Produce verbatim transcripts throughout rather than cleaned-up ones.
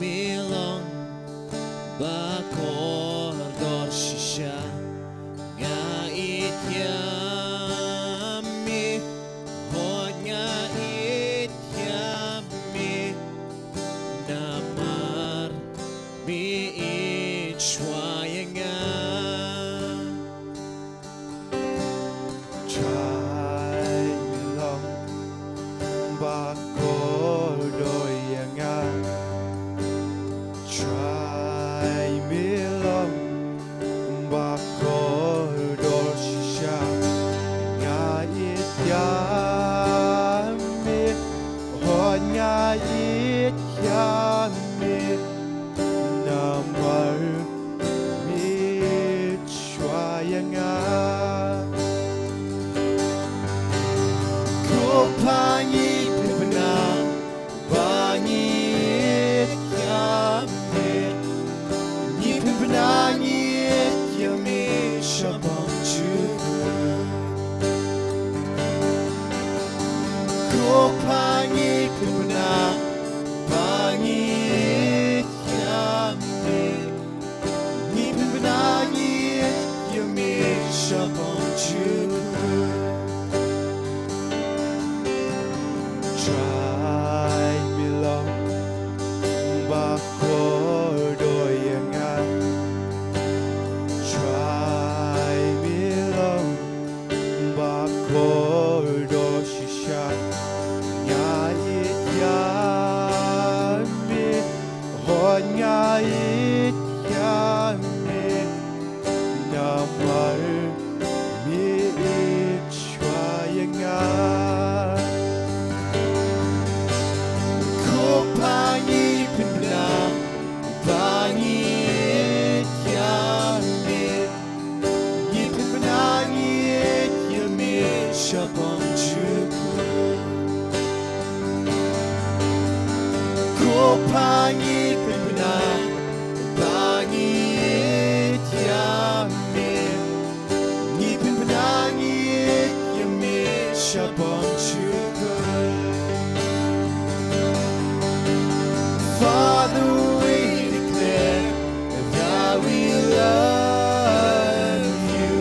Me long ba kordor shisha, nga ïeit ïa me, hooid nga ïeit ïa me, namar me ïeit shuwa ïa nga. Trai me long ba kordor ïa nga. Trai me long ba kordor shisha. Nga ïeit ïa me, hooid nga ïeit ïa me, namar me ïeit shuwa ïa nga. Ko Pa, ngi pynbna ba ngi ïeit ïa me, ngi pynbna ngi ïeit ïa me shaphang jong ka. Ko Pa, ngi pynbna ba ngi ïeit ïa me, ngi pynbna ngi ïeit ïa me shaphang jong ka. Trai me long ba kordor ïa nga. Trai me long ba kordor shisha. Nga ïeit ïa me, hooid nga ïeit ïa me, namar me ïeit shuwa ïa nga. Ko Pa, ngi pynbna ba ngi ïeit ïa me, ngi pynbna ngi ïeit ïa me shaphang jong ka. Ko Pa, ngi pynbna ba ngi ïeit ïa me, ngi pynbna ngi ïeit ïa me shaphang jong ka. Father, we declare that we love you.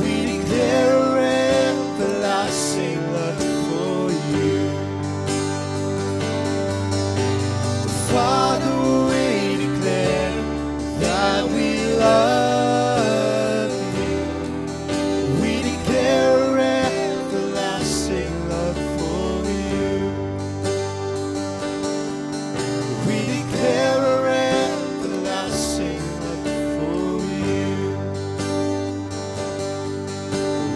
We declare everlasting love for you. Father, we declare that we love you. We declare everlasting love for you. We declare everlasting love for you.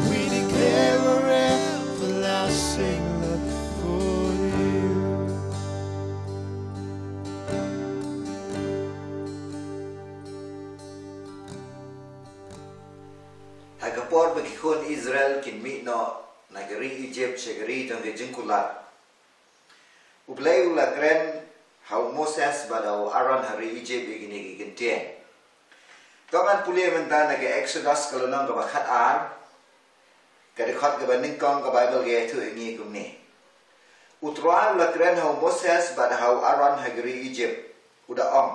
We declare everlasting love for you. Ha ka por ba ki khun Israel kin mih noh na ka ri Egypt sha ka ri jong ka jingkular, U Blei u la kren ha u Moses bad ha u Aaron ha ri Egypt ïa kine ki kyntien. To ngan pule mynta na ka Exodus ka lynnong kaba khat ar, ka dkhot kaba nyngkong, ka Baibl ka ïathuh ïa ngi kumne. U Trai u la kren ha u Moses bad ha u Aaron ha ka ri Egypt, u da ong,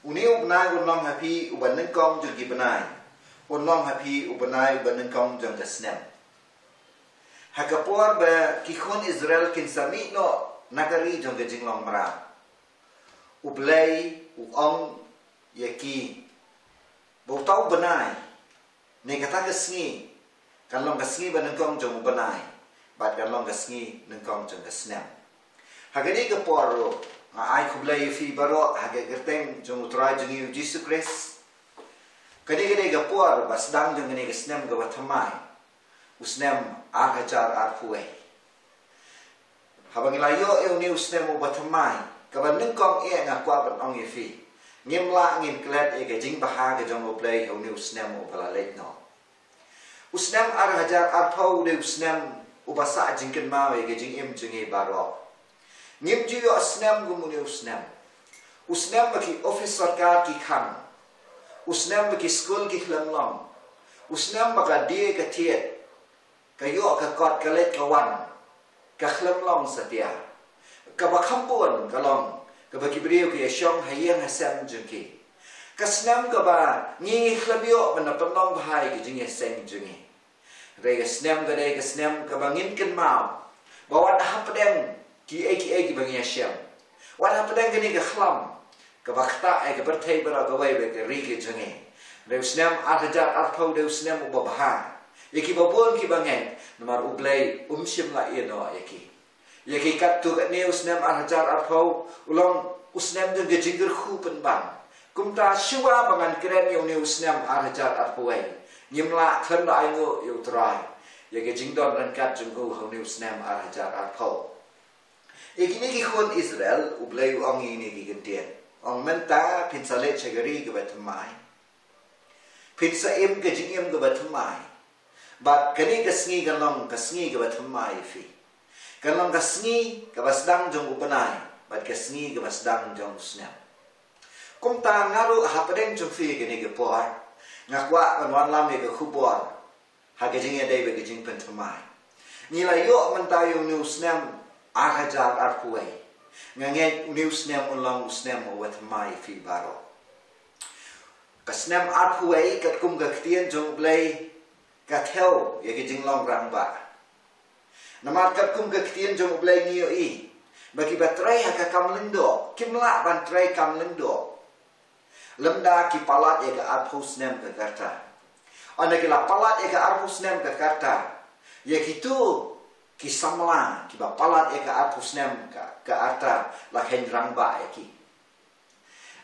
Une u bnai un long ha phi uba nyngkong jong ki bnai, un long ha phi u bnai uba nyngkong jong ka snem. Ha ka por ba ki khun Israel kin sa mih noh na ka ri jong ka jinglong mraw, U Blei u ong ïa ki ba uta u bnai, ne kata ka sngi, kan long ka sngi ba nyngkong jong u bnai, bad kan long ka sngi nyngkong jong ka snem. Ha kane ka por ruh, nga ai khublei ïa phi baroh ha ka kyrteng jong U Trai jong ngi U Jisu Khrist. Kane ka dei ka por ba sdang jong kane ka snem kaba thymmai, u snem ar hajar arphew wei. Haba ngi la ïoh ïa une u snem uba thymmai, kaba nyngkong eh nga kwah ban ong ïa phi, ngim lah ngin klet ïa ka jingbha ka jong U Blei ha une u snem uba la leit noh. U snem ar hajar arphew u dei u snem uba sah jingkynmaw ïa ka jingim jong ngi baroh. Ngim ju ïoh snem kum une u snem. U snem ba ki ophis sorkar ki khang. U snem ba ki skul ki khlem long. U snem ba ka die ka thied, ka ïoh ka kot, ka leit ka wan, ka khlem long satia. Kaba kham bun ka long kaba ki briew ki ïashong ha ïing ha sem jong ki. Ka snem kaba ngi khlem ïoh ban pynlong bha ïa ki jingïaseng jong ngi. Hynrei ka snem ka dei ka snem kaba ngin kynmaw ba wat hapdeng kiei kiei kiba ngi ïashem, wat hapdeng kane ka khlam kaba ktah ïa ka pyrthei baroh kawei bad ka ri ka jong ngi, hynrei u snem ar hajar arphew dei u snem uba bha ïa kiba bun kiba ngeit, namar U Blei um shym la ïehnoh ïa ki. Ïa ki katto katne u snem ar hajar arphew u long u snem jong ka jingkyrkhu pynban. Kumta shuwa ba ngan kren ïa une u snem ar hajar arphew wei, ngim lah khlem da ainguh ïa U Trai ïa ka jingdon ryngkat jong u ha une u snem ar hajar arphew. Ïa kine ki khun Israel, U Blei u ong ïa kine ki kyntien. Ong mynta phin sa leit sha ka ri kaba thymmai. Phin sa im ka jingim kaba thymmai. Bad kane ka sngi kan long ka sngi kaba thymmai ïa phi. Kan long ka sngi kaba sdang jong u bnai bad ka sngi kaba sdang jong u snem. Kumta nga ruh hapdeng jong phi kane ka por nga kwah ban wanlam ïa ka khubor ha ka jingïadei bad ka jingpynthymmai. Ngi la ïoh mynta ïa une u snem ar hajar arphew wei. Nga ngeit une u snem un long u snem uba thymmai ïa phi baroh. Ka snem arphew wei katkum ka ktien jong U Blei ka thew ïa ka jinglong rangbah. Namar katkum ka ktien jong U Blei ngi ïohi ba kiba trei ha ka kam lyngdoh kim lah ban trei kam lyngdoh lymda ki palat ïa ka arphew snem ka karta. Ynda ki la palat ïa ka arphew snem ka karta, ïa kito ki samla kiba palat ïa ka arphew snem ka, ka arta la kheiñ rangbah ïa ki.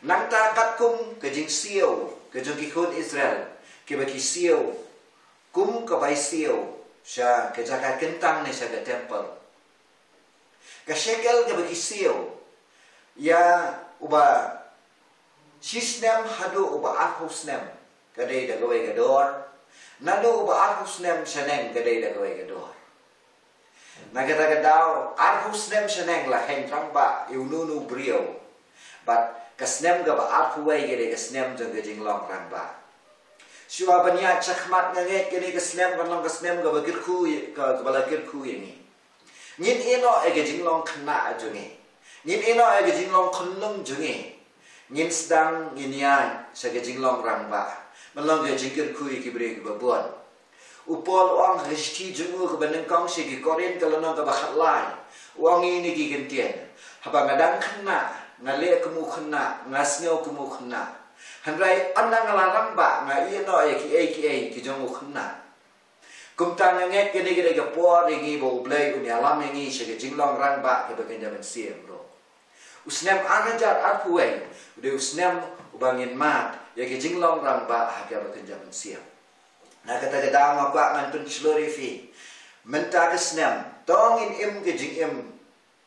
Nangta katkum ka jingsiew ka jong ki khun Israel, kiba ki siew kum ka bai siew sha ka jaka kyntang ne sha ka templ. Ka shekel kaba ki siew ïa uba shi snem haduh uba arphew snem ka dei da kawei ka dor, naduh uba arphew snem shaneng ka dei da kawei ka dor. Na kata ka daw arphew snem shaneng la kheiñ rangbah ïa uno uno u briew. Bad ka snem kaba arphew wei ka dei ka snem jong ka jinglong rangbah. Shuwa ban ïaid shakhmat nga ngeit kane ka snem kan long ka snem kaba kyrkhu ïa, ka, kaba la kyrkhu ïa ngi. Ngin ïehnoh ïa ka jinglong khynnah jong ngi. Ngin ïehnoh ïa ka jinglong khunlung jong ngi. Ngin sdang ngin ïaid sha ka jinglong rangbah. Ban long ka jingkyrkhu ïa ki briew kiba bun. U Paul u ong ha ka shithi jong u kaba nyngkong sha ki Korinth ka lynnong kaba khatlai. U ong ïa kine ki kyntien. Haba nga dang khynnah, nga leh kum u khynnah, nga sngew kum u khynnah. Hynrei ynda nga la rangbah, nga ïehnoh ïa kiei kiei ki jong u khynnah. Kumta nga ngeit kane ka dei ka por ïa ngi ba U Blei un ïalam ïa ngi sha ka jinglong rangbah kaba kynja mynsiem ruh. U snem ar hajar arphew wei u dei u snem uba ngin mad ïa ka jinglong rangbah ha kaba kynja mynsiem. Na kata ka daw nga kwah ngan pynshlur ïa phi. Mynta ka snem to ngin im ka jingim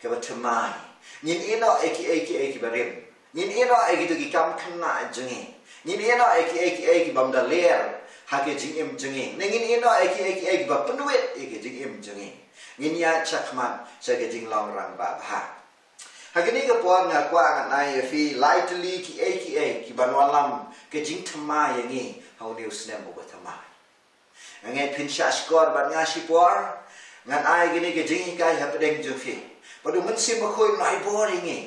kaba thymmai. Ngin ïehnoh ïa kiei kiei kiba rim. Ngin ïehnoh ïa kito ki kam khynnah jong ngi. Ngin ïehnoh ïa kiei kiei kibym da ler ha ka jingim jong ngi. Ne ngin ïehnoh ïa kiei kiei kiba pynwit ïa ka jingim jong ngi. Ngin ïaid shakhmat sha ka jinglong rangbah bha. Ha kane ka por nga kwah ngan ai ïa phi lai tylli kiei kiei kiban wallam ka jingthymmai ïa ngi ha une u snem uba thymmai. Nga ngeit phin shah shkor bad nga shipor. Ngan ai kane ka jinghikai hapdeng jong phi. Bad U Mynsiem Bakhuid un ai bor ïa ngi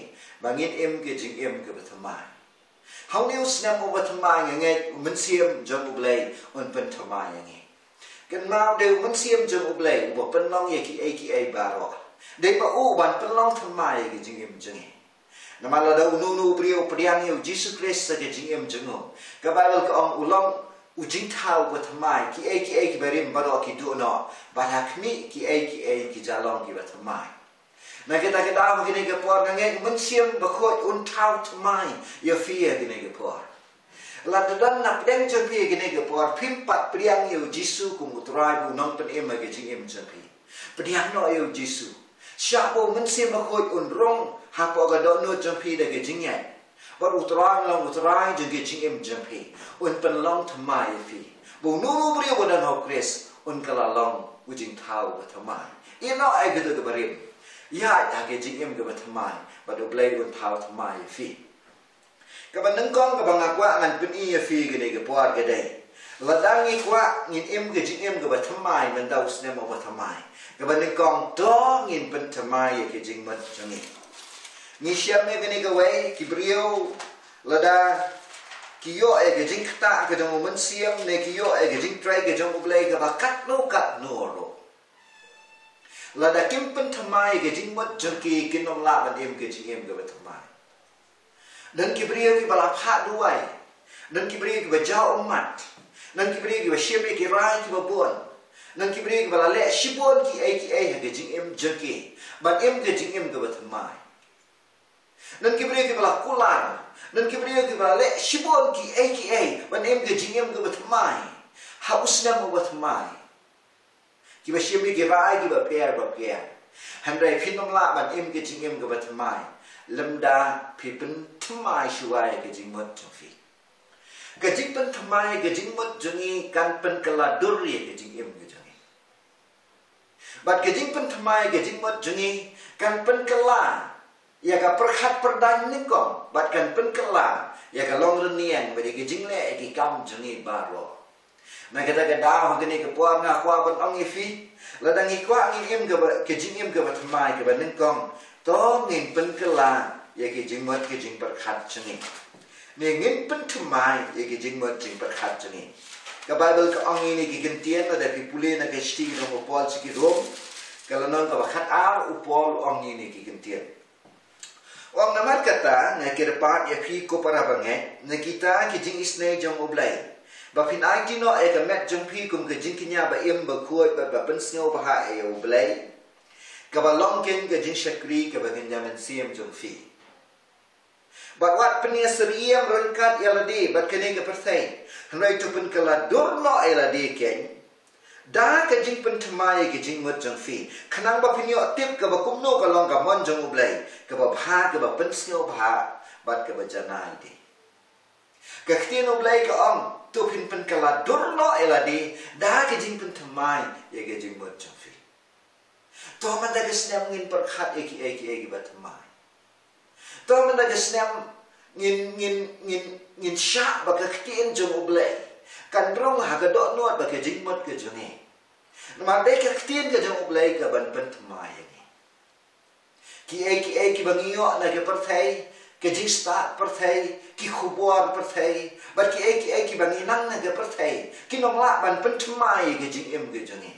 ba ngin im ka jingim kaba thymmai. Ha une u snem uba thymmai nga ngeit U Mynsiem jong U Blei un pynthymmai ïa ngi. Kynmaw dei U Mynsiem jong U Blei uba pynlong ïa kiei kiei baroh. Dei ma u ban pynlong thymmai ïa ka jingim jong ngi. Namar lada uno uno u briew u pdiang ïa U Jisu Khrist ha ka jingim jong u, ka Baibl ka ong u long u jingthaw uba thymmai, kiei kiei kiba rim baroh ki duh noh, bad ha khmih kiei kiei ki jia long kiba thymmai. Na kata ka daw ha kane ka por nga ngeit U Mynsiem Bakhuid un thaw thymmai ïa phi ha kane ka por. Lada don na pdeng jong phi ha kane ka por phim pat pdiang ïa U Jisu kum U Trai bad U Nongpynim ha ka jingim jong phi, pdiang noh ïa U Jisu. Shah ba U Mynsiem Bakhuid un rung hapoh ka dohnud jong phi da ka jingngeit. Bad U Trai un long U Trai jong ka jingim jong phi, un pynlong thymmai ïa phi. Ba uno uno u briew uba don ha U Khrist un kylla long u jingthaw uba thymmai. Ïehnoh ïa kito kiba rim. Ïaid ha ka jingim kaba thymmai bad U Blei un thaw thymmai ïa phi. Kaba nyngkong kaba nga kwah ngan pyni ïa phi kane ka por ka dei, lada ngi kwah ngin im ka jingim kaba thymmai mynta u snem uba thymmai, kaba nyngkong to ngin pynthymmai ïa ka jingmut jong ngi. Ngi shem ïa kane kawei, ki briew lada ki ïoh ïa ka jingktah ka jong u Mynsiem ne ki ïoh ïa ka jingtrei ka jong U Blei kaba katno katno ruh, lada kim pynthymmai ïa ka jingmut jong ki, kin ym lah ban im ka jingim kaba thymmai. Don ki briew kiba la phah duwai, don ki briew kiba jaw ummat, don ki briew kiba shim ïa ki rai kiba bun, don ki briew kiba la leh shibun kiei kiei ha ka jingim jong ki ban im ka jingim kaba thymmai. Don ki briew kiba la kular, don ki briew kiba la leh shibun kiei kiei ban im ka jingim kaba thymmai ha u snem uba thymmai. Kiba shim ïa ki rai kiba pher ba pher. Hynrei phin ym lah ban im ka jingim kaba thymmai lymda phi pynthymmai shuwa ïa ka jingmut jong phi. Ka jingpynthymmai ïa ka jingmut jong ngi kan pynkylla dur ïa ka jingim ka jong ngi. Bad ka jingpynthymmai ïa ka jingmut jong ngi kan pynkylla ïa ka pyrkhat pyrdaiñ nyngkong, bad kan pynkylla ïa ka long rynïeng bad ïa ka jingleh ïa ki kam jong ngi baroh. Na kata ka daw ha kane ka por nga kwah ban ong ïa phi, lada ngi kwah ngin im kaba, ka jingim kaba thymmai kaba nyngkong, to ngin pynkylla ïa ka jingmut ka jingpyrkhat jong ngi. Ne ngin pynthymmai ïa ka jingmut jingpyrkhat jong ngi. Ka Baibl ka ong ïa ngi ki kyntien, lada phi pule na ka shithi ka jong u Paul sha ki Rom, ka lynnong kaba khatar, u Paul u ong ïa ngi ki kyntien. U ong, namar kata nga kyrpad ïa phi ko para bangeit, na kita ki jingisynei jong U Blei, ba phin aiti noh ïa ka met jong phi kum ka jingkñia ba im, ba khuid bad ba pynsngewbha ïa U Blei, kaba long keiñ ka jingshakri kaba kynja mynsiem jong phi. Bad wat pynïasyriem ryngkat ïa lade bad kane ka pyrthei, hynrei to pynkylla dur noh ïa lade keiñ da ka jingpynthymmai ïa ka jingmut jong phi, khnang ba phin ïoh tip kaba kumno ka long ka mon jong U Blei, kaba bha, kaba pynsngewbha bad kaba janai de. Ka ktien U Blei ka ong, to phin pynkylla dur noh ïa lade da ka jingpynthymmai ïa ka jingmut jong phi. To mynta ka snem ngin pyrkhat ïa kiei kiei kiba thymmai. To mynta ka snem ngin, ngin, ngin, ngin shah ba ka ktien jong U Blei kan rung ha ka dohnud bad ka jingmut ka jong ngi. Namar dei ka ktien ka jong U Blei kaban pynthymmai ïa ngi. Kiei kiei kiba ngi ïoh na ka pyrthei, ka jingstad pyrthei, ki khubor pyrthei, bad kiei kiei kiba ngi nang na ka pyrthei, kin ym lah ban pynthymmai ïa ka jingim ka jong ngi.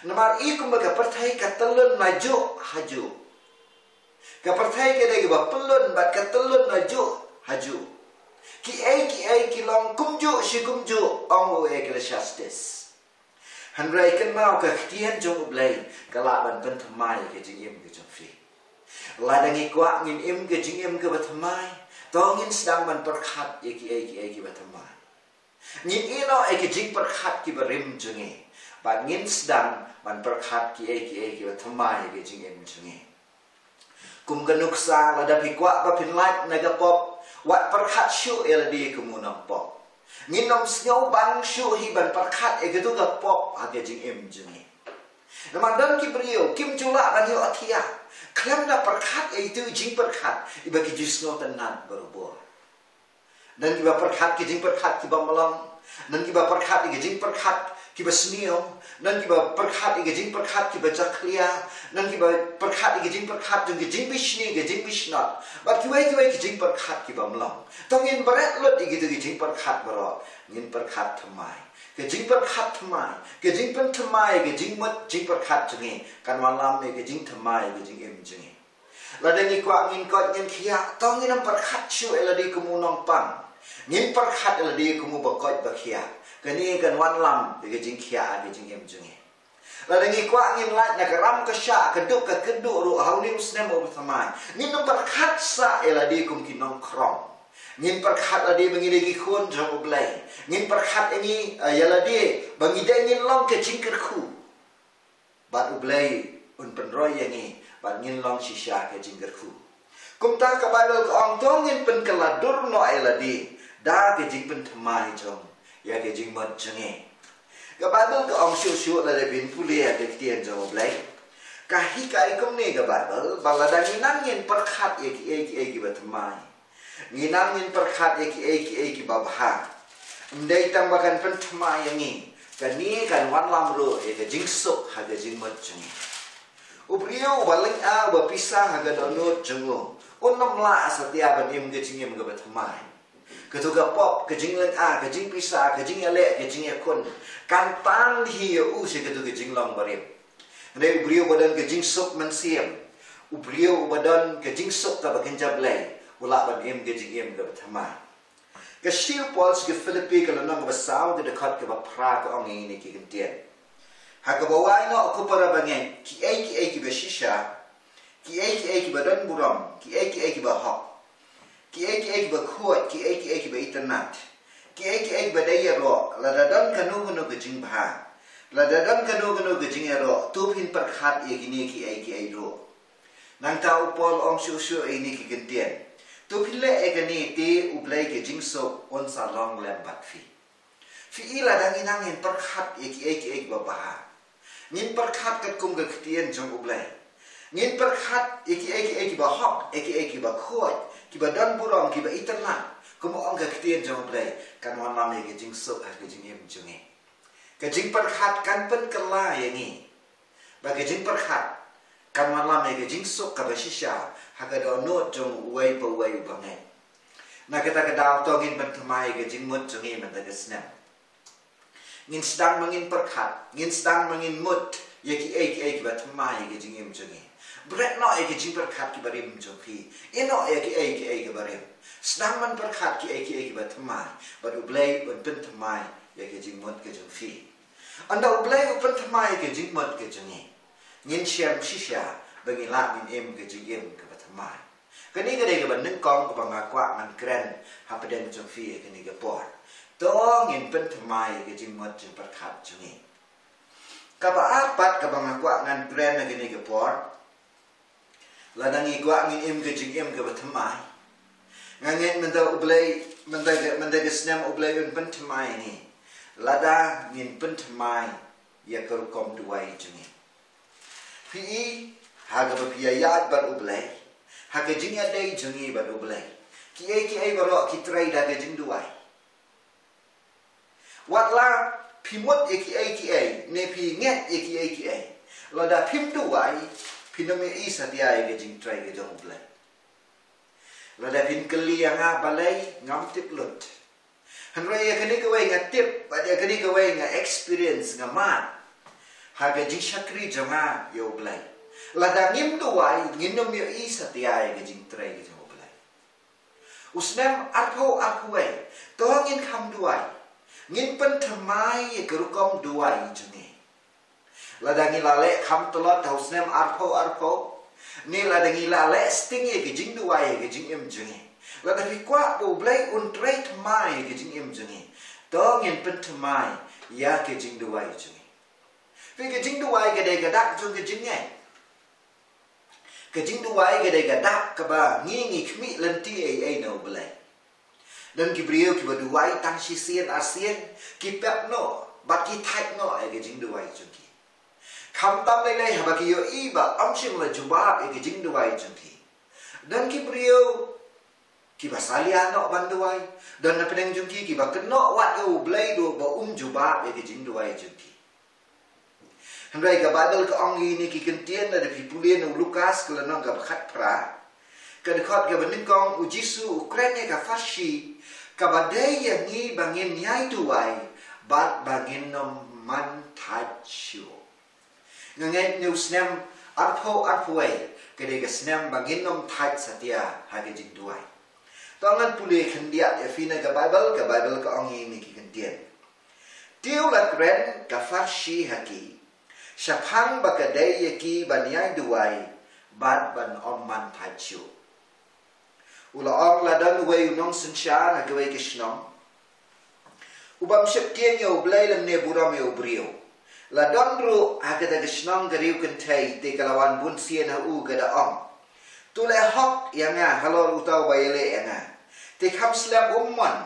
Namar i kumba ka pyrthei ka tyllun najuh hajuh. Ka pyrthei ka dei kaba pyllun bad ka tyllun najuh hajuh. Kiei kiei ki long kumjuh shi kumjuh, ong u Ecclesiastes. Hynrei kynmaw, ka ktien jong U Blei ka lah ban pynthymmai ïa ka jingim ka jong phi. Lada ngi kwah ngin im ka jingim kaba thymmai, to ngin sdang ban pyrkhat ïa kiei kiei kiba thymmai. Ngin ïeh noh ïa ki jingpyrkhat kiba rim jong ngi, bad ngin sdang ban pyrkhat kiei kiei kiba thymmai ïa ki jingim jong ngi. Kum ka nuksa, lada phi kwah ba phin lait na ka pop, wat pyrkhat shuh ïa lade kum u nongpop. Ngin ym sngewbang shuh hi ban pyrkhat ïa kito ka pop ha ka jingim jong ngi. Namar don ki briew kim ju lah ban ïohthiah khlem da pyrkhat ïa ito i jingpyrkhat iba ki ju sngewtynnad barabor. Don kiba pyrkhat ki jingpyrkhat kiba mlong. Don kiba pyrkhat ki jingpyrkhat kiba sniew. Don kiba pyrkhat ki jingpyrkhat kiba jakhlia. Don kiba pyrkhat ki jingpyrkhat jong ki jingbishni, ki jingbishnot, bad kiwei kiwei ki jingpyrkhat kiba mlong. To ngin bret lut ïa kito ki jingpyrkhat baroh. Ngin pyrkhat thymmai. Ka jingpyrkhat thymmai, ka jingpynthymmai, ka jingmut jingpyrkhat jong ngi kan wanlam ïa ka jingthymmai ka jingim jong ngi. Lada ngi kwah ngin koit ngin khiah, to ngin ym pyrkhat shuh ïa lade kum u nongpang. Ngin pyrkhat ïa lade kum uba koit ba khiah. Kane kan wanlam ïa ka jingkhiah ha ka jingim jong ngi. Lada ngi kwah ngin lait na ka ram ka shah, ka duk ka kyrduh ruh ha une u snem uba thymmai, ngin ym pyrkhat shuh ïa lade kum ki nongkhrong. Ngin pyrkhat lade ba ngi dei ki khun jong U Blei. Ngin pyrkhat ïa ngi, eh, ïa lade ba ngi dei ngin long ka jingkyrkhu. Bad U Blei un pynroi ïa ngi ban ngin long shisha ka jingkyrkhu. Kumta ka Baibl ka ong to ngin pynkylla dur noh ïa lade da ka jingpynthymmai jong ïa ka jingmut jong ngi. Ka Baibl ka ong shuh shuh, lada phin pule ïa ka ktien jong U Blei, ka hikai kumne ka Baibl, ba lada ngi nang ngin pyrkhat ïa kiei kiei kiba thymmai, ngi nang ngin pyrkhat ïa kiei kiei kiba bha, ym dei tang ba kan pynthymmai ïa ngi, kane kan wanlam ruh ïa ka jingsuk ha ka jingmut jong ngi. U briew uba lynga, uba pisa ha ka dohnud jong u, un ym lah satia ban im ka jingim kaba thymmai. Kato ka pop, ka jinglynga, ka jingpisa, ka jingïaleh, ka jingïakhun, kan tan hi ïa u sha kato ka jinglong barim. Hynrei u briew uba don ka jingsuk mynsiem, u briew uba don ka jingsuk kaba kynja Blei, u lah ban im ka jingim kaba thymmai. Ka shithi u Paul sha ki Philippi, ka lynnong kaba saw, ka dkhot kaba phra, ka ong ïa kine ki kyntien: Ha kaba wai noh, ko para bangeit, kiei kiei kiba shisha, kiei kiei kiba don burom, kiei kiei kiba hok, kiei kiei kiba khuid, kiei kiei kiba itynnad, kiei kiei kiba dei ïaroh, lada don kano kano ka jingbha, lada don kano kano ka jingïaroh, to phin pyrkhat ïa kine kiei kiei ruh. Nangta u Paul u ong shuh shuh ïa kine ki kyntien: To phin leh ïa kane, te U Blei ka jingsuk un sa long lem bad phi. Phi i, lada ngi nang ngin pyrkhat ïa kiei kiei kiba bha, ngin pyrkhat katkum ka ktien jong U Blei, ngin pyrkhat ïa kiei kiei kiba hok, ïa kiei kiba khuid, kiba don burom, kiba itynnad, kumba ong ka ktien jong U Blei, kan wanlam ïa ka jingsuk ha ka jingim jong ngi. Ka jingpyrkhat kan pynkylla ïa ngi, ba ka jingpyrkhat kan wanlam ïa ka jingsuk kaba shisha ha ka dohnud jong uwei pa uwei u bangeit. Na kata ka daw, to ngin pynthymmai ïa ka jingmut jong ngi mynta ka snem. Ngin sdang ba ngin pyrkhat, ngin sdang ba ngin mut ïa kiei kiei kiba thymmai ïa ka jingim jong ngi. Bret noh ïa ka jingpyrkhat kiba rim jong phi. Ïeh noh ïa kiei kiei kiba rim. Sdang ban pyrkhat kiei kiei kiba thymmai, bad U Blei un pynthymmai ïa ka jingmut ka jong phi. Ynda U Blei u pynthymmai ïa ka jingmut ka jong ngi, ngin shem shisha ba ngi lah ngin im ka jingim kaba thymmai. Kane ka dei kaba nyngkong kaba nga kwah ngan kren hapdeng jong phi ha kane ka por. To ngin pynthymmai ïa ka jingmut jingpyrkhat jong ngi. Kaba ar pat kaba nga kwah ngan kren ha kane ka por: Lada ngi kwah ngin im ka jingim kaba thymmai, nga ngeit mynta U Blei, mynta ka, mynta ka snem U Blei un pynthymmai ïa ngi lada ngin pynthymmai ïa ka rukom duwai jong ngi. Phi i, ha kaba phi ïaid bad U Blei, ha ka jingïadei jong ngi bad U Blei, kiei kiei baroh ki trei da ka jingduwai. Wat la phi mut ïa kiei kiei, ne phi ngeit ïa kiei kiei, lada phim duwai, phin ym ïohi satia ïa ka jingtrei ka jong U Blei. Lada phin kylli ïa nga balei, ngam tip lut. Hynrei ïa kane kawei nga tip, bad ïa kane kawei nga experience, nga mad ha ka jingshakri jong nga ïa U Blei. Lada ngim duwai, ngin ym ïohi satia ïa ka jingtrei ka jong U Blei. U snem arphew arphew wei, to ngin kham duwai, ngin pynthymmai ïa ka rukom duwai jong ngi. Lada ngi la leh kham tlot ha u snem arphew arphew, ne lada ngi la leh sting ïa ka jingduwai ha ka jingim jong ngi, lada phi kwah ba U Blei un trei thymmai ha ka jingim jong ngi, to ngin pynthymmai ïa ka jingduwai jong ngi. Phi, ka jingduwai ka dei ka dak jong ka jingngeit. Ka jingduwai ka dei ka dak kaba ngi, ngi khmih lynti ei ei na U Blei. Don ki briew kiba duwai tang shisien arsien, ki pep noh bad ki thait noh ïa ka jingduwai jong ki. Khamtam lei lei haba ki ïohi ba ym shym la jubab ïa ka jingduwai jong ki. Don ki briew kiba salia noh ban duwai. Don napdeng jong ki kiba kynnoh wad ïa U Blei ruh ba um jubab ïa ka jingduwai jong ki. Hynrei ka Baibl ka ong ïa kine ki kyntien, lada phi pule na u Lukas ka lynnong kaba khatphra, ka dkhot kaba nyngkong, U Jisu u kren ïa ka pharshi kaba dei ïa ngi ba ngin ïai duwai bad ba ngin ym man thait shuh. Nga ngeit une u snem arphew arphew wei ka dei ka snem ba ngin ym thait satia ha ka jingduwai. To ngan pule khyndiat ïa phi na ka Baibl, ka Baibl ka ong ïa kine ki kyntien. Te u la kren ka pharshi ha ki shaphang ba ka dei ïa ki ban ïai duwai bad ban ym man thait shuh. U la ong, la don uwei u nongsynshar ha kawei ka shnong, u bym sheptieng ïa U Blei lymne burom ïa u briew. La don ruh ha kata ka shnong ka riewkynthei, te ka la wan bun sien ha u, ka da ong, to leh hok ïa nga halor uta uba ïaleh ïa nga. Te kham slem um mon,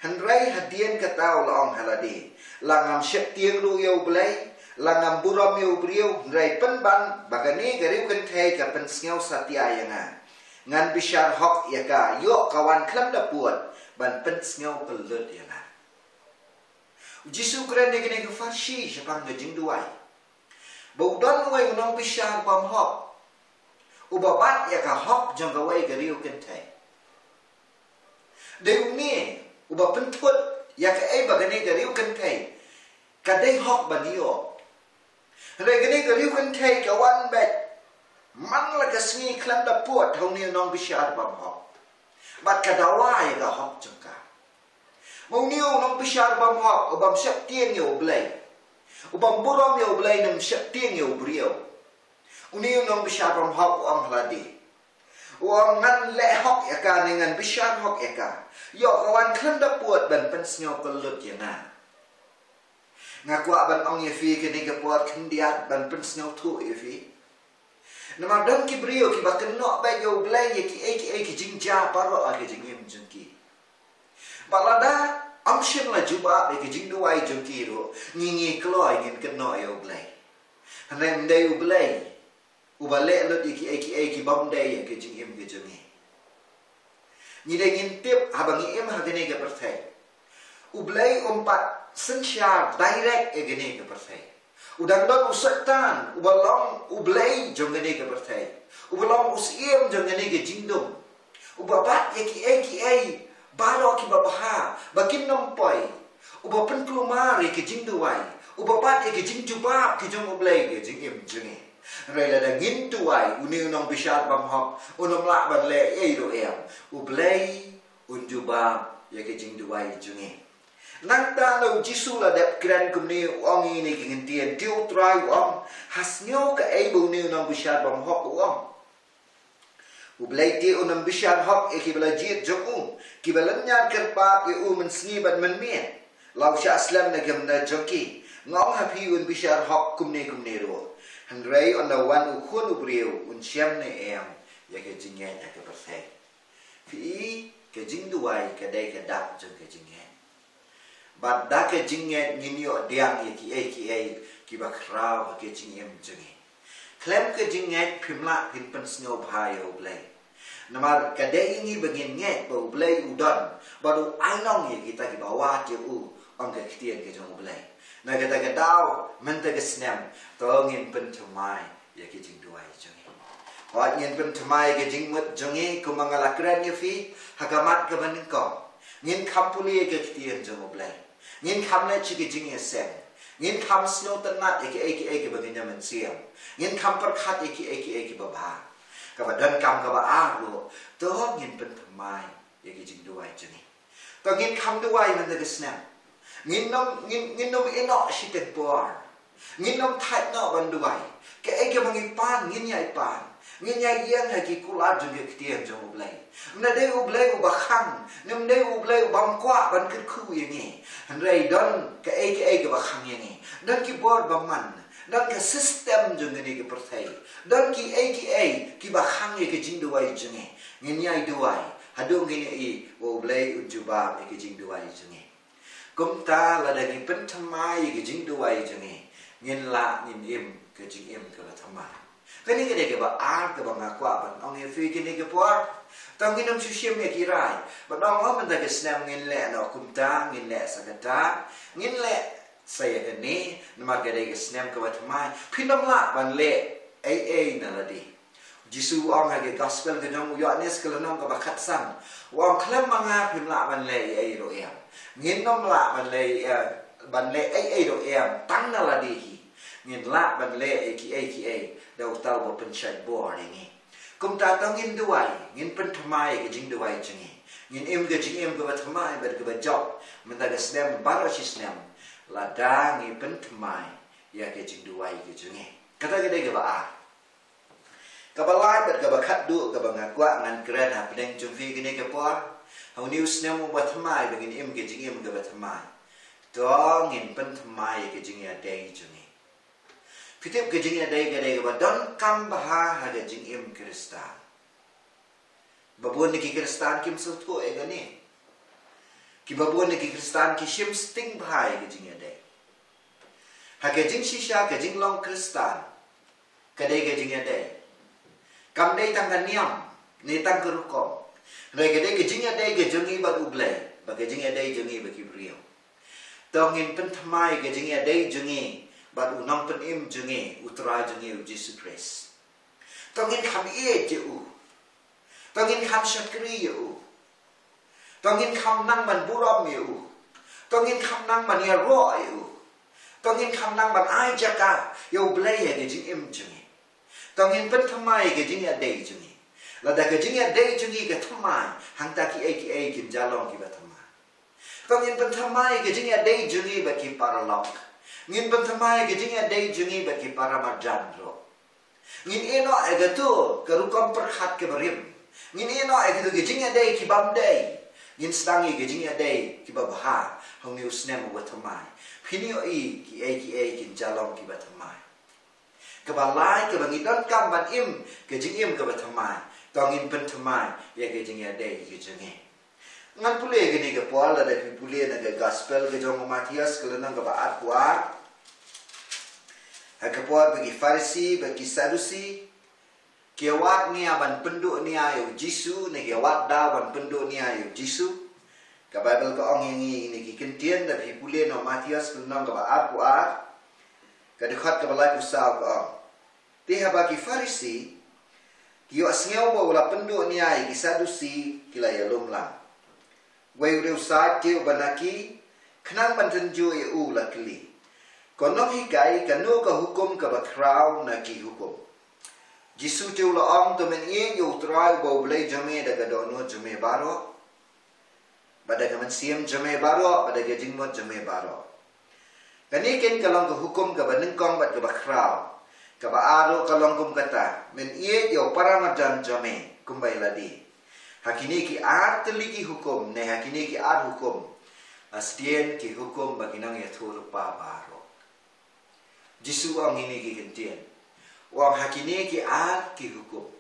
hynrei hadien kata u la ong ha lade, la ngam sheptieng ruh ïa U Blei, la ngam burom ïa u briew, hynrei pynban ba kane ka riewkynthei ka pynsngew satia ïa nga, ngan bishar hok ïa ka, ïoh ka wan khlem da pud ban pynsngew pynlut ïa nga. U Jisu u kren ïa kane ka pharshi shaphang ka jingduwai. ba u don uwei u nongbishar bymhok uba bat ïa ka hok jong kawei ka riew kynthei. Dei une uba pynthut ïa kaei ba kane ka riew kynthei ka dei hok ban ïoh. Hynrei kane ka riew kynthei ka wan beit man la ka sngi khlem da pud ha une u nongbishar bymhok. Bad ka dawa ïa ka hok jong ka. Ma une u nongbishar bymhok u bym sheptieng ïa U Blei, u bym burom ïa U Blei, um sheptieng ïa u briew. Une u nongbishar bymhok u ong ha lade, u ong, ngan leh hok ïa ka ne ngan bishar hok ïa ka. Ïoh ka wan khlem da pud ban pynsngew kyllut ïa nga. Nga kwah ban ong ïa phi kane ka por khyndiat ban pynsngewthuh ïa phi. Namar don ki briew kiba kynnoh beit ïa U Blei ïa kiei kiei ki jingjia baroh ha ka jingim jong ki. Bad lada ym shym la jubab ïa ka jingduwai jong ki ruh, ngi ngi kloi ngin kynnoh ïa U Blei. Hynrei ym dei U Blei uba leh lut ïa kiei kiei ki bym dei ïa ka jingim ka jong ngi. Ngi dei ngin tip haba ngi im ha kane ka pyrthei, U Blei um pat synshar direct ïa kane ka pyrthei. U dang don u Soitan uba long u blei jong kane ka pyrthei, uba long u syiem jong kane ka jingdum, uba bat ïa kiei kiei baroh kiba bha ba kin ym poi, uba pynkulmar ïa ka jingduwai, uba bat ïa ka jingjubab ka jong U Blei ha ka jingim jong ngi. Hynrei lada ngin duwai, une u nongbishar bymhok un ym lah ban leh ei ruh em. U Blei un jubab ïa ka jingduwai jong ngi. Nangta lada U Jisu u la dep kren kumne, u ong ïa kine ki kyntien, te U Trai u ong, ha sngew kaei ba une u nongbishar bymhok u ong. U Blei te un ym bishar hok ïa kiba la jied jong u, kiba lynñiar kyrpad ïa u mynsngi bad mynmiet. La u shah slem na ka bynta jong ki. Nga ong ha phi, un bishar hok kumne kumne ruh. Hynrei ynda wan u Khun u briew, un shem ne em ïa ka jingngeit ha ka pyrthei? Phi i, ka jingduwai ka dei ka dak jong ka jingngeit. Bad da ka jingngeit ngin ïoh pdiang ïa kiei kiei kiba khraw ha ka jingim jong ngi. Khlem ka jingngeit phim lah phin pynsngewbha ïa U Blei. Namar ka dei ïa ngi ba ngin ngeit ba U Blei u don bad u ainong ïa kita kiba wad ïa u, ong ka ktien ka jong U Blei. Na kata ka daw mynta ka snem, to ngin pynthymmai ïa ki jingduwai jong ngi. Wat ngin pynthymmai ïa ki jingmut jong ngi, kumba nga la kren ïa phi ha ka mat kaba nyngkong. Ngin kham pule ïa ka ktien jong U Blei. Ngin kham leh sha ki jingïaseng. Ngin kham sngewtynnat ïa kiei kiei kiba ngin ïa mynsiem. Ngin kham pyrkhat ïa kiei kiei kiba bha. Kaba donkam kaba ar ruh, to ngin pynthymmai ïa ki jingduwai jong ngi. To ngin kham duwai mynta ka snem. Ngin ym, ngin, ngin ym ïehnoh shiteng por. Ngin ym thait noh ban duwai. Kaei kaba ngi pan, ngin ïai pan. Ngin ïai ïeng ha ki kular jong ka ktien jong U Blei. Ym dei U Blei uba khang, ym dei U Blei uba ym kwah ban kyrkhu ïa ngi. Hynrei don kaei kaei kaba khang ïa ngi. Don ki bor bymman, don ka system jong kane ka pyrthei, don kiei kiei kiba khang ïa ka jingduwai jong ngi. Ngin ïai duwai haduh ngin ïohi ba U Blei un jubab ïa ka jingduwai jong ngi. Kumta lada ngi pynthymmai ïa ka jingduwai jong ngi, ngin lah ngin im ka jingim kaba thymmai. Kane ka dei kaba ar kaba nga kwah ban ong ïa phi kane ka por. To ngin ym shu shim ïa ki rai ban ong, oh, mynta ka snem ngin leh noh kumta, ngin leh sa kata, ngin leh sa ïa kane, namar ka dei ka snem kaba thymmai. Phin ym lah ban leh ei ei na lade. Jisu u ong ha ka gospel ka jong u Ïoannis ka lynnong kaba khatsan, u ong, khlem ma nga phim lah ban leh ei ei ruh em. Ngin ym lah ban leh, eh, ban leh ei ei ruh em tang na lade hi. Ngin lah ban leh ïa kiei kiei da uta uba pynshait bor ïa ngi. Kumta to ngin duwai, ngin pynthymmai ïa ka jingduwai jong ngi. Ngin im ka jingim kaba thymmai bad kaba jop mynta ka snem baroh shi snem, lada ngi pynthymmai ïa ka jingduwai ka jong ngi. Kata ka dei kaba ar. Kaba lai bad kaba khatduh kaba nga kwah ngan kren hapdeng jong phi kane ka por, ha une u snem uba thymmai ba ngin im ka jingim kaba thymmai, to ngin pynthymmai ïa ka jingïadei jong ngi. Phi tip, ka jingïadei ka dei kaba donkam bha ha ka jingim Khristan. Ba bun na ki Khristan kim sngewthuh ïa kane. Kiba bun na ki Khristan ki shim sting bha ïa ka jingïadei. Ha ka jingshisha ka jinglong Khristan ka dei ka jingïadei. Kam dei tang ka niam ne tang ka rukom. Hynrei ka dei ka jingïadei ka jong ngi bad U Blei, bad ka jingïadei jong ngi bad ki briew. To ngin pynthymmai ka jingïadei jong ngi Bad u nongpynim jong ngi, u Trai jong ngi u Jisu Khrist. To ngin kham ïeit ïa u. To ngin kham shakri ïa u. To ngin kham nang ban burom ïa u. To ngin kham nang ban ïaroh ïa u. To ngin kham nang ban ai jaka ïa u Blei ha ka jingim jong ngi. To ngin pynthymmai ïa ka jingïadei jong ngi. Lada ka jingïadei jong ngi ka thymmai, hangta kiei kiei kin jia long kiba thymmai. To ngin pynthymmai ïa ka jingïadei jong ngi bad ki paralok. Ngin pynthymmai ïa ka jingïadei jong ngi bad ki paramarjan ruh. Ngin ïehnoh ïa kato ka rukom pyrkhat kaba rim. Ngin ïehnoh ïa kato ka jingïadei kibym dei. Ngin sdang ïa ka jingïadei kiba bha ha une u snem uba thymmai. Phin ïohi kiei kiei kin jia long kiba thymmai. Kaba lai kaba ngi donkam ban im ka jingim kaba thymmai. To ngin pynthymmai ïa ka jingïadei ka jong ngi. Ngan pule kane ka por, lada phi pule na ka gospel ka jong u Mathaios ka lynnong kaba arphew ar. Ha ka por ba ki Pharisi bad ki Sadusi ki ïawad nia ban pynduh nia ïa u Jisu, ne ki ïawad daw ban pynduh nia ïa u Jisu. Ka Baibl ka ong ïa ngi kine ki kyntien, lada phi pule na u Mathaios ka lynnong kaba arphew ar, ka dkhot kaba laiphew saw ka ong: Te haba ki Pharisi ki ïohsngew ba u la pynduh nia ïa ki Sadusi, ki la ïalum lang. Wei u riewsaid te uba na ki, khnang ban tynjuh ïa u, u la kylli: Ko nonghikai, kano ka hukum kaba khraw na ki hukum? Jisu te u la ong: To men ïeit ïa u Trai uba u Blei jong me da ka dohnud jong me baroh, bad da ka mynsiem jong me baroh, bad da ka jingmut jong me baroh. Kane keiñ ka long ka hukum kaba nyngkong bad kaba khraw. Kaba ar ruh ka long kum kata: Men ïeit ïa u paramarjan jong me kumba ïa lade. Ha kine ki ar tylli ki hukum, ne ha kine ki ar hukum, la sdien ki hukum ba ki nongïathuhlypa baroh. Jisu u ong kine ki kyntien. U ong ha kine ki ar ki hukum,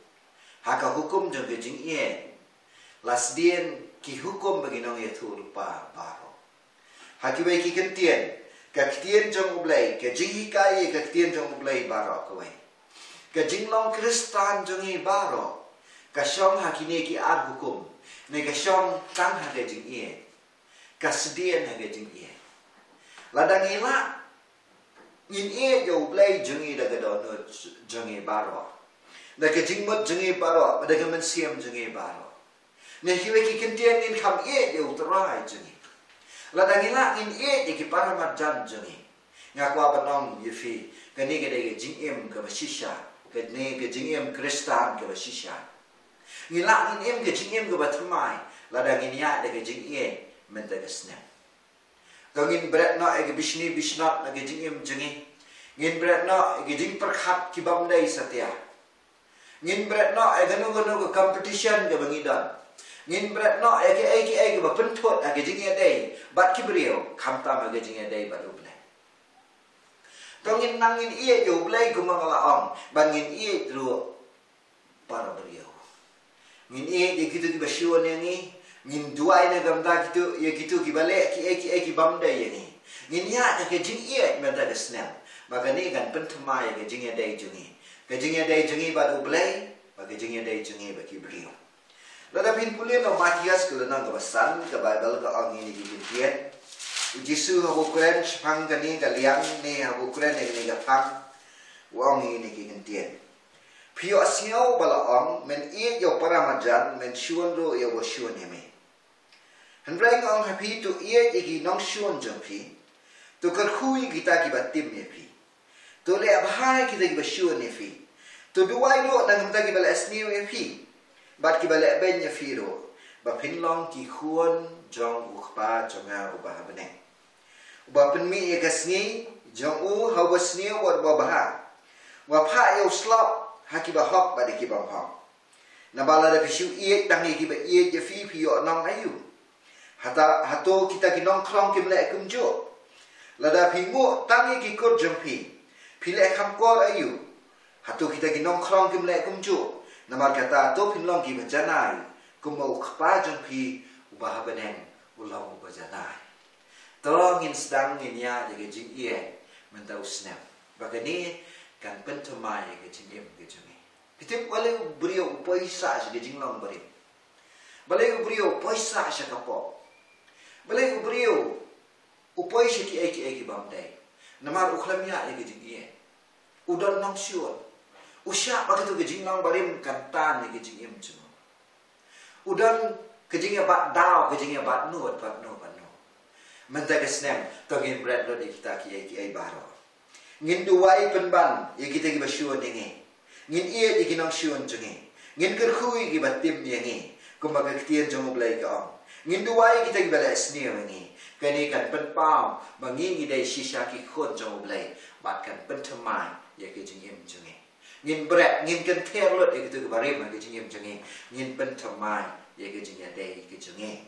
ha ka hukum jong ka jingïeit, la sdien ki hukum ba ki nongïathuhlypa baroh. Ha kiwei ki kyntien, ka ktien jong u Blei, ka jinghikai ïa ka ktien jong u Blei baroh kawei. Ka jinglong Khristan jong ngi baroh ka shong ha kine ki ar hukum, ne ka shong tang ha ka jingïeit. Ka sdien ha ka jingïeit. Lada ngi lah ngin ïeit ïa u Blei jong ngi da ka dohnud jong ngi baroh, da ka jingmut jong ngi baroh, da ka mynsiem jong ngi baroh, ne kiwei ki kyntien, ngin kham ïeit ïa u Trai jong ngi. Lada ngi lah ngin ïeit ïa ki paramarjan jong ngi. Nga kwah ban ong ïa phi, kane ka dei ka jingim kaba shisha, kane ka jingim Khristan kaba shisha. Ngi lah ngin im ka jingim kaba thymmai lada ngin ïaid da ka jingïeit mynta ka snem. To ngin bret noh ïa ka bishni bishnot na ka jingim jong ngi. Ngin bret noh ïa ka jingpyrkhat kibym dei satia. Ngin bret noh ïa kano kano ka competition kaba ngi don. Ngin bret noh ïa kiei kiei kaba pynthut ha ka jingïadei bad ki briew, khamtam ha ka jingïadei bad U Blei. To ngin nang ngin ïeit ïa U Blei kumba nga la ong, bad ngin ïeit ruh para briew. Ngin ïeit ïa kito kiba shu wan ïa ngi, ngin duwai na ka bynta kito, ïa kito kiba leh kiei kiei kibym dei ïa ngi. Ngin ïaid ha ka jingïeit mynta ka snem, ba kane kan pynthymmai ïa ka jingïadei jong ngi, ka jingïadei jong ngi bad U Blei, bad ka jingïadei jong ngi bad ki briew. Lada phin pule na u Mathaios ka lynnong kaba san, ka Baibl ka ong ïa ngi kine ki kyntien. U Jisu haba u kren shaphang kane ka liang, ne haba u kren ïa kane ka phang, u ong ïa ngi kine ki kyntien. Phi ïohsngew ba la ong, men ïeit ïa u paramarjan, men shun ruh ïa uba shun ïa me. Hynrei nga ong ha phi, to ïeit ïa ki nongshun jong phi, to kyrkhu ïa kita kiba tim ïa phi, to leh bha ïa kita kiba shun ïa phi, to duwai ruh na ka bynta kiba leh sniew ïa phi bad kiba leh beiñ ïa phi ruh, ba phin long ki khun jong U Kpa jong nga uba ha bneng, uba pynmih ïa ka sngi jong u ha uba sniew bad uba bha, uba phah ïa u slap ha kiba hok bad ïa kibym hok. Naba lada phi shu ïeit tang ïa kiba ïeit ïa phi, phi ïoh nong aïu? Hata, hato kita ki nongkhrong kim leh kumjuh? Lada phi nguh tang ïa ki kur jong phi, phi leh kham kor aïu? Hato kita ki nongkhrong kim leh kumjuh? Namar kata to phin long kiba janai, kumba U Kpa jong phi uba ha bneng u long uba janai. To ngin sdang ngin ïaid da ka jingïeit mynta u snem, ba kane kan pynthymmai ïa ka jingim ka jong ngi. Phi tip, balei u briew u poi sah sha ka jinglong barim? Balei u briew u poi sah sha ka pop? Balei u briew u poi sha kiei kiei kibym dei? Namar u khlem ïa ïa ka jingïeit. U don nongshun. U shah ba katu ka jinglong barim kan tan ïa ka jingim jong u. U don ka jingïabat daw, ka jingïabat nud, bat nud, bat nud. Mynta ka snem, to ngin bret lut ïa kita kiei kiei baroh. Ngin duwai pynban ïa kita kiba shun ïa ngi. Ngin ïeit ïa ki nongshun jong ngi. Ngin kyrkhu ïa kiba tim ïa ngi. Kumba ka ktien jong U Blei ka ong. Ngin duwai ïa kita kiba leh sniew ïa ngi. Kane kan pynpaw ba ngi ngi dei shisha ki khun jong U Blei. Bad kan pynthymmai ïa ka jingim jong ngi. Ngin bret, ngin kynther lut ïa kito kiba rim ha ka jingim jong ngi. Ngin pynthymmai ïa ka jingïadei ka jong ngi.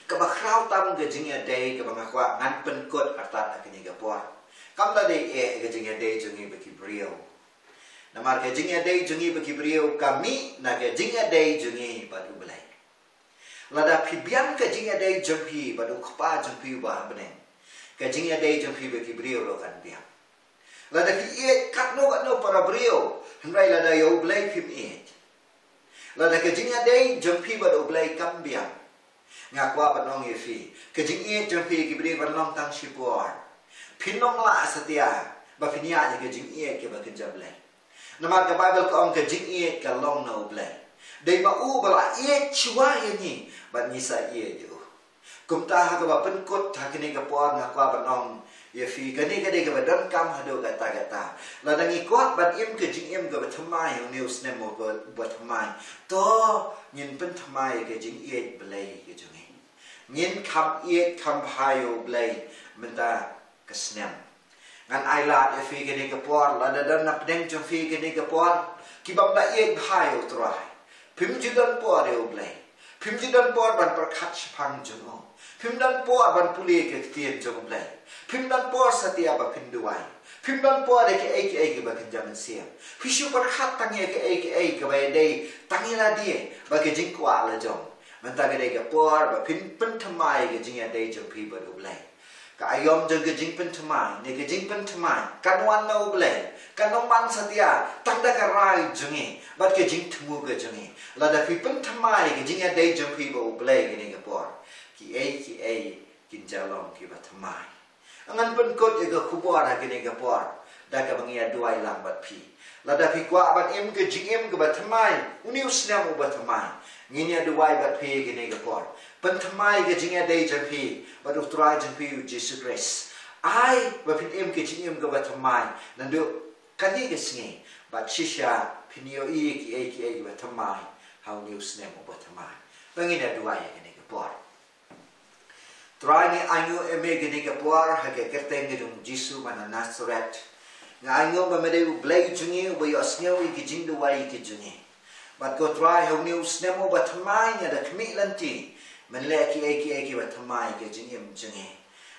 Kaba khraw tam ka jingïadei kaba nga kwah ngan pynkut artat ha kane ka por. Kam da dei eh ka jingïadei jong ngi bad ki briew. Namar ka jingïadei jong ngi bad ki briew ka mih na ka jingïadei jong ngi bad U Blei. Lada phi biang ka jingïadei jong phi bad U Kpa jong phi uba ha bneng, ka jingïadei jong phi bad ki briew ruh kan biang. Lada phi ïeit katno katno para briew, hynrei lada ïa U Blei phim ïeit, lada ka jingïadei jong phi bad U Blei kam biang, nga kwah ban ong ïa phi, ka jingïeit jong phi ïa ki briew kan long tang shipor. Phin ym lah satia ba phin ïaid ïa ka jingïeit kaba kynja blei. Namar ka Baibl ka ong ka jingïeit ka long na U Blei. Dei ma u ba la ïeit shuwa ïa ngi bad ngi sa ïeit ïa u. Kumta ha kaba pynkut ha kane ka por nga kwah ban ong ïa phi, kane ka dei kaba donkam haduh katta katta. Lada ngi kwah ban im ka jingim kaba thymmai ha une u snem uba, uba thymmai, to ngin pynthymmai ka jingïeit Blei ka jong ngi. Ngin kham ïeit kham bha ïa U Blei mynta ka snem. Ngan ailad ïa phi kane ka por, lada don na pdeng jong phi kane ka por ki bym da ïeit bha ïa U Trai. Phim ju don por ïa U Blei. Phim ju don por ban pyrkhat shaphang jong u. Phim don por ban pule ka ktien jong U Blei. Phim don por satia ba phin duwai. Phim don por ïa kiei kiei kiba kynja mynsiem. Phi shu pyrkhat tang ïa kiei kiei kiba ïadei tang ïa lade bad ka jingkwah la jong. Mynta ka dei ka por ba phin pynthymmai ka jingïadei jong phi bad U Blei. Ka aïom jong ka jingpynthymmai, ne ka jingpynthymmai kan wan na U Blei. Kan ym wan satia tang da ka rai jong ngi bad ka jingthmu ka jong ngi. Lada phi pynthymmai ka jingïadei jong phi bad U Blei kane ka por, kiei kiei kin ja long kiba thymmai. Ngan pynkut ïa ka khubor ha kane ka por da kaba ngi ïa duwai lang bad phi. Lada phi kwah ban im ka jingim kaba thymmai une u snem uba thymmai, ngin ïa duwai bad phi ha kane ka por. Pynthymmai ka jingïadei jong phi bad U Trai jong phi U Jisu Khrist. Ai ba phin im ka jingim kaba thymmai naduh kane ka sngi bad shisha phin ïohi ïa kiei kiei kiba thymmai ha une u snem uba thymmai. Ba ngin ïa duwai ha kane ka por. Trai, ngi ainguh ïa me kane ka por ha ka kyrteng ka jong U Jisu ba na Nasareth. Nga ainguh ba me dei U Blei jong ngi uba ïohsngew ïa ki jingduwai ki jong ngi. Bad ko Trai, ha une u snem uba thymmai ngi da khmih lynti ban leh kiei kiei kiba thymmai ha ka jingim jong ngi.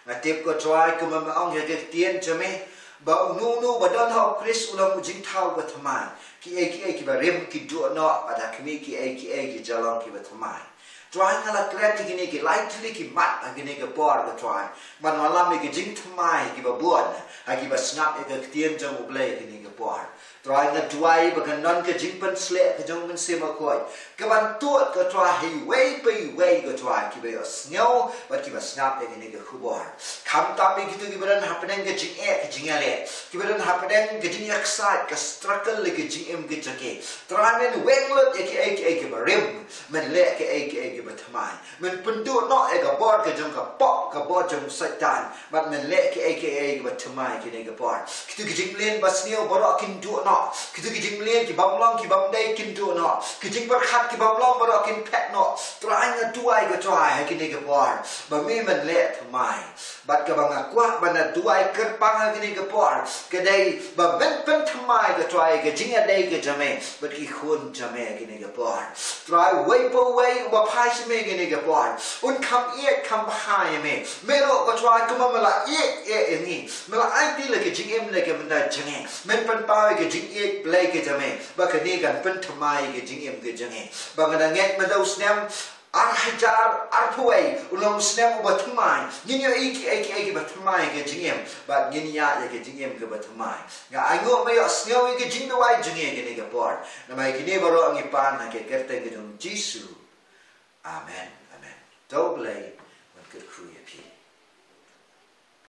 Nga tip ko Trai, kumba me ong ha ka ktien jong me, ba uno uno ba don ha U Khrist u long u jingthaw ba thymmai. Kiei kiei kiba rim ki duh noh, bad ha khmih kiei kiei ki ja long kiba thymmai. Trai, nga la klet ïa kine ki lai tylli ki mat ha kine ki por ko Trai, ban wallam ïa ki jingthymmai kiba bun ha kiba sngap ïa ka ktien jong U Blei ha kine ki por. Trai, nga duwai ba kan don ka jingpynsleh ka jong U Mynsiem Bakhuid kaban tuid ko Trai ha iwei pa iwei ko Trai kiba ïohsngew bad kiba sngap ïa kine ki khubor. Khamtam ïa kito kiba don hapdeng ka jingeh ka jingïaleh, kiba don hapdeng ka jingïaksaid, ka struggle ïa ka jingim ka jong ki. Trai, men weng lut ïa kiei kiei kiba rim, men leh kiei kiei kiba thymmai. Men pynduh noh ïa ka bor ka jong ka pop, ka bor jong u Soitan, bad men leh kiei kiei kiba thymmai ha kine ki por. Kito ki jingmlien basniew baroh kin duh noh. Kito ki jingmlien ki bym long ki bym dei kin duh noh. Ki jingpyrkhat ki bym long baroh kin phet noh. Trai, nga duwai ko Trai ha kine ki por ba me men leh thymmai. Bad kaba nga kwah ban da duwai kyrpang ha kine ki por ka dei ba men pynthymmai ko Trai ka jingïadei ka jong me bad ki khun jong me ha kine ki por. Trai, uwei pa uwei uba phai sha me ha kine ki por, un kham ïeit kham bha ïa me. Me ruh ko Trai, kumba me la ïeit ïa ngi, me la aiti la ka jingim la ka bynta jong ngi. Men pynpaw ïa ka jingïeit Blei ka jong me ba kane kan pynthymmai ïa ka jingim ka jong ngi. Ba nga da ngeit mynta u snem ar hajar arphew wei u long u snem uba thymmai. Ngin ïohi kiei kiei kiba thymmai ha ka jingim bad ngin ïaid ïa ka jingim kaba thymmai. Nga ainguh me ïohsngew ïa ka jingduwai jong ngi ha kine ki por. Namar kine baroh ngi pan ha ka kyrteng ka jong U Jisu. Amen. Amen. To U Blei un kyrkhu ïa phi.